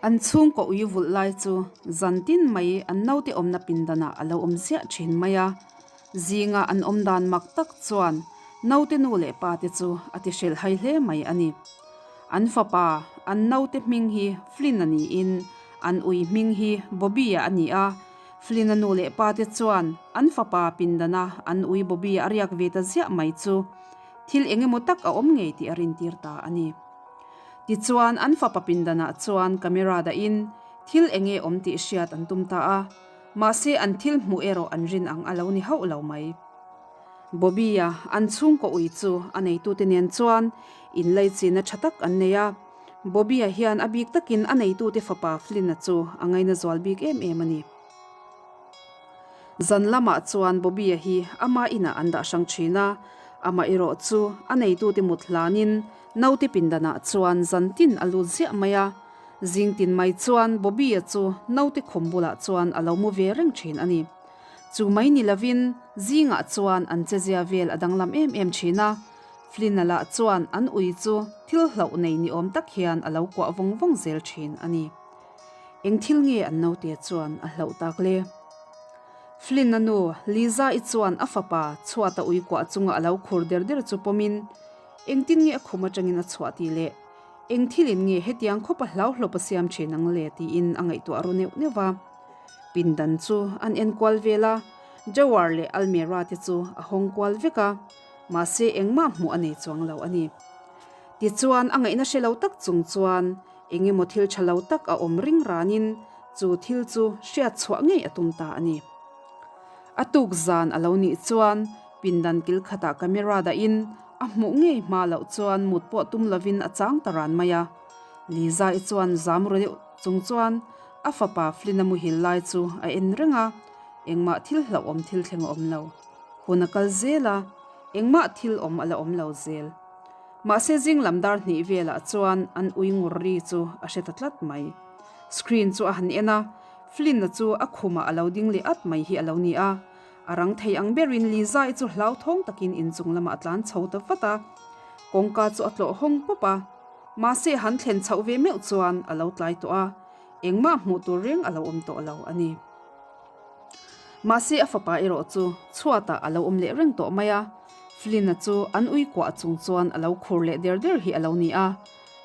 An chhungkaw ui vulh lai chu zan tin mai an naute awmna pindanah a lo awm ziah thin mai a. Zinga an awm dan mak tak chuan naute nu leh pa te chu a ti hrilh hai hle mai a ni. An fapa, an naute hming hi Flynn-a niin an ui hming hi Bobby-a a ni a. Flynn-a nu leh pa te chuan an fapa pindana an ui Bobby-a a riak ve ta ziah mai chu thil eng emaw tak a awm ngei tih a rintir ta a ni. Tichuan, an fapa pindanah chuan camera dahin thil eng nge awm tih hriat an tum ta a, mahse an thil hmuh erawh an rin ang a lo ni hauh lo mai. Bobby-a an chhungkaw ui chu a neitute nen chuan inlaichinna tha tak an nei a, Bobby-a hian a bik takin a neitute fapa Flynn-a chu a ngaina zual bik em em a ni. Zan lamah chuan Bobby-a hi ama inah an dah hrang thin a, amah erawh chu a neitute mut hlanin Naute pindanah chuan zan tin a lut ziah mai a, zing tin mai chuan Bobby-a chu naute khum bulah chuan a lo mu ve reng thin a ni. Chu mai ni lovin zingah chuan an chezia vel a danglam em em thin a, Flynn-a lah chuan an ui chu thil hlauh nei ni awm tak hian a lo kuah vawng vawng zel thin a ni. Eng thil nge an naute chuan a hlauh tak le? Flynn-a nu Liza-i chuan a fapa chhuata ui kuah chunga a lo khur der der chu pawmin, Engtin nge a khum atangin a chhuah tih leh eng thilin nge hetiang khawpa hlauhlawp a siam thin ang le tiin a ngaihtuah ru neuh neuh va. Pindan chu an enkual vel a, Jawar leh Almira te chu a hawng kual vek a, mahse engmah hmuh a nei chuang lo a ni. Tichuan a ngaihna hre lo tak chung chuan eng emaw thil tha lo tak a awm ring ranin chu thil chu hriat chhuah ngei a tum ta a ni. A tuk zan a lo nih chuan Pindan kil khatah camera dahin a hmuh ngei hma loh chuan mut pawh tum lovin a chang ta ran mai a. Liza-i chuan zam ru deuh chung chuan a fapa Flynn-a muhil lai chu a en reng a, engmah thil hlauhawm thil thleng a awm lo. Hun a kal zel a, engmah thil awm a la awm lo zel. Mahse zing lam dar hnih velah chuan an ui ngur ri chu a hre ta tlat mai. Screen chu a han en a, Flynn-a chu a khumah a lo ding leh at mai hi a lo ni a. A rang thei ang berin Lizai chu hlauthawng takin inchung lamah a tlan chho ta vat a. Kawngka chu a tlawh hawng pawp a. Mahse han thlen chhoh ve meuh chuan a lo tlai tawh a, engmah hmuh tur reng a lo awm tawh lo a ni. Mahse a fapa erawh chu chhuatah a lo awm leh reng tawh mai a. Flynn-a chu an ui kuah chung chuan a lo khur leh der der hi a lo ni a.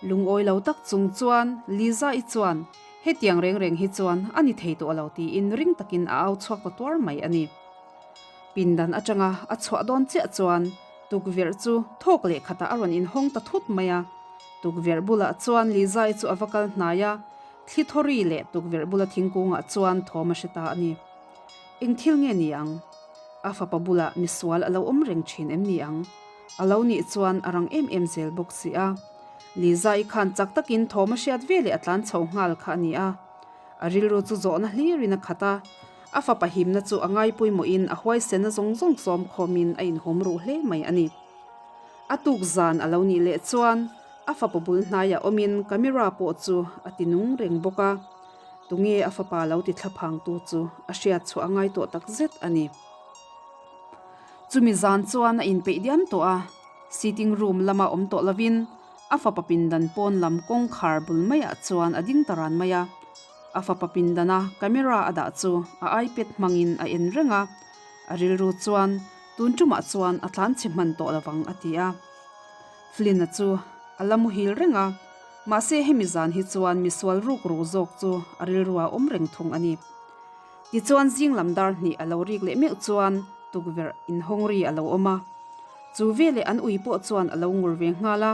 Lungawi lo tak chung chuan Lizai chuan Hetiang reng reng hi chuan a ni thei tawh lo tiin ring takin a au chhuak ta tuar mai a ni. Pindan atanga a chhuah dawn chiah chuan tukverh chu thawk leh khatah a rawn inhawng ta thut mai a. Tukverh bulah chuan Lizai chu a va kal hnai a, thli thawri leh tukverh bula thingkungah chuan thawm a hre ta a ni. Eng thil nge ni ang? A fapa bulah misual a lo awm reng thin em ni ang? A lo nih chuan a rang em em zel bawk si a. Liza-i khan chak takin thawm a hriat veleh a tlan chho nghal kha a ni a. A rilru chu zawhna hlirin a khat a, a fapa himna chu a ngaipawimawhin a huaisenna zawng zawng sawm khawmin a inhawm ruh hle mai a ni. A tuk zan a lo nih leh chuan a fapa bul hnaiah awmin camera pawh chu a ti nung reng bawk a. Tunge a fapa lo ti thlaphangtu chu a hriat chhuah a ngai tawh takzet a ni. Chumi zan chuan a inpeih diam tawh a, sitting room lama awm tawh lovin a fapa pindan pawn lam kawngkhar bul maiah chuan a ding ta ran mai a. A fapa pindana camera a dah chu a iPad hmangin a en reng a, a rilru chuan tun tumah chuan a tlan chhe hman tawh lovang a ti a. Flynn-a chu a la muhil reng a, mahse hemi zan hi chuan misual ruk ruk zawk chu a rilru a awm reng thung a ni. Tichuan zing lam dar hnih a lo rik leh meuh chuan tukverh inhawng ri a lo awm a. Chu veleh an ui pawh chuan a lo ngur ve nghal a.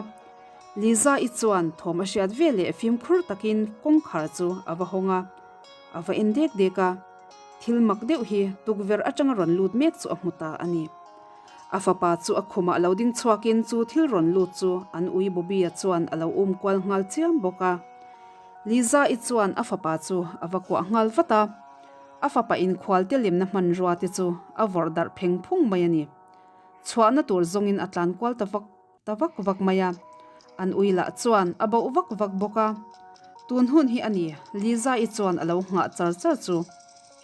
Liza-i chuan thawm a hriat veleh fimkhur takin kawngkhar chu a va hawng a, a va en dek dek a. Thil mak deuh hi tukverh atanga rawn lut mek chu a hmu ta a ni. A fapa chu a khumah lo ding chhuakin chu thil rawn lut chu an ui Bobby-a chuan a lo um kual nghal chiam bawk a. Liza-i chuan a fapa chu a va kuah nghal vat a, a fapa inkhual te lemna hmanrua te chu a vawrh darh pheng phung mai a ni. Chhuahna tur zawngin a tlan kual ta vak ta vak vak mai a, an ui lah chuan a bauh vak vak bawk a. Tun hun hi a ni, Liza-i chuan a lo nghah char char chu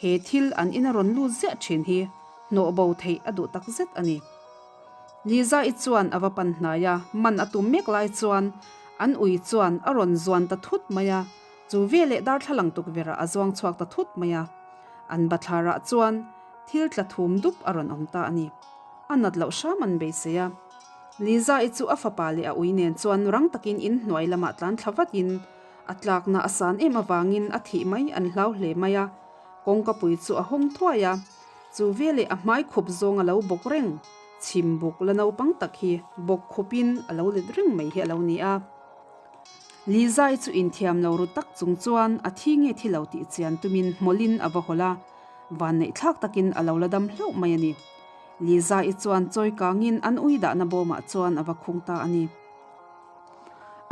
he thil an ina rawn lut ziah thin hi hnawh bo theih a duh tak zet a ni. Liza-i chuan a va pan hnai a, man a tum mek lai chuan an ui chuan a rawn zuan ta thut mai a. Chu veleh darthlalang tukverh ah a zuang chhuak ta thut mai a. An bathlarah chuan thil tla thum dup a rawn awm ta a ni. A nat loh hram an beisei a. Liza-i chu a fapa leh a ui nen chuan rang takin in hnuai lamah tlan thla vatin a tlakna a san em avangin a thih mai an hlau hle mai a. Kawngkapui chu a hawng thuai a, chu veleh a hmai khup zawng a lo bawk reng. Chhim buk la naupang tak hi bawk khupin a lo let reng mai hi a lo ni a. Lizai chu inthiam lo ru tak chung chuan a thi nge thi lo tih chian tumin hmawlhin a va hawlh a, vanneih thlak takin a lo la dam hlauh mai a ni. Lizai chuan chawi kangin an ui dahna bawmah chuan a va khung ta a ni.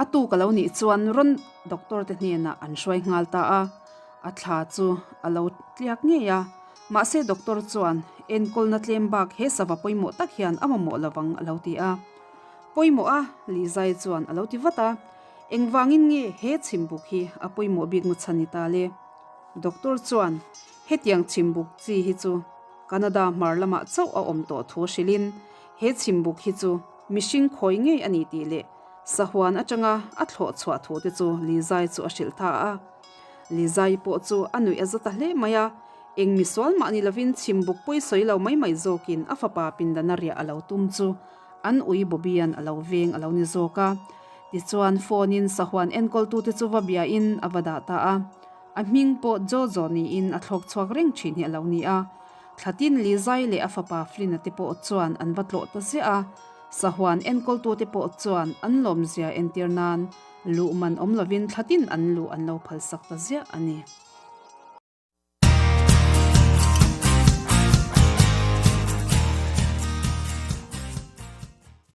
A tuk a lo nih chuan rawn doctor te hnenah an hruai nghal ta a, a thla chu a lo tliak ngei a, mahse doctor chuan enkawlna tlem bak he sava pawimawh tak hian a mamawh lovang a lo ti a. Pawimawh a, Lizai chuan a lo ti vat a, engvangin nge he chhimbuk hi a pawimawh bik na chhan ni ta le? Doctor chuan hetiang chhimbuk chi hi chu Canada hmar lamah chauh a awm tawh thu hrilhin he chhimbuk hi chu mihring khawi ngei a ni tih leh sahuan atanga a thlawh chhuah thu te chu Lizai chu a hrilh tha a. Lizai pawh chu a nuih a za ta hle mai a, eng misual mah ni lovin chhimbuk pawi sawi lo mai mai zawkin a fapa pindana riah a lo tum chu An ui Bobby-a'n a lo veng a lo ni zawk a. Tichuan phone in sahuan enkawltute chu va biain a va dah ta a. A hming pawh Jojo niin a thlawk chhuak reng thin hi a lo ni a. Thlatin Lizai leh a fapa Flynn-a te pawh chuan an va tlawh ta ziah a. Sahuan enkawltute pawh chuan an lawmzia entir nan luh man awm lovin thlatin an luh an lo phalsak ta ziah a ni.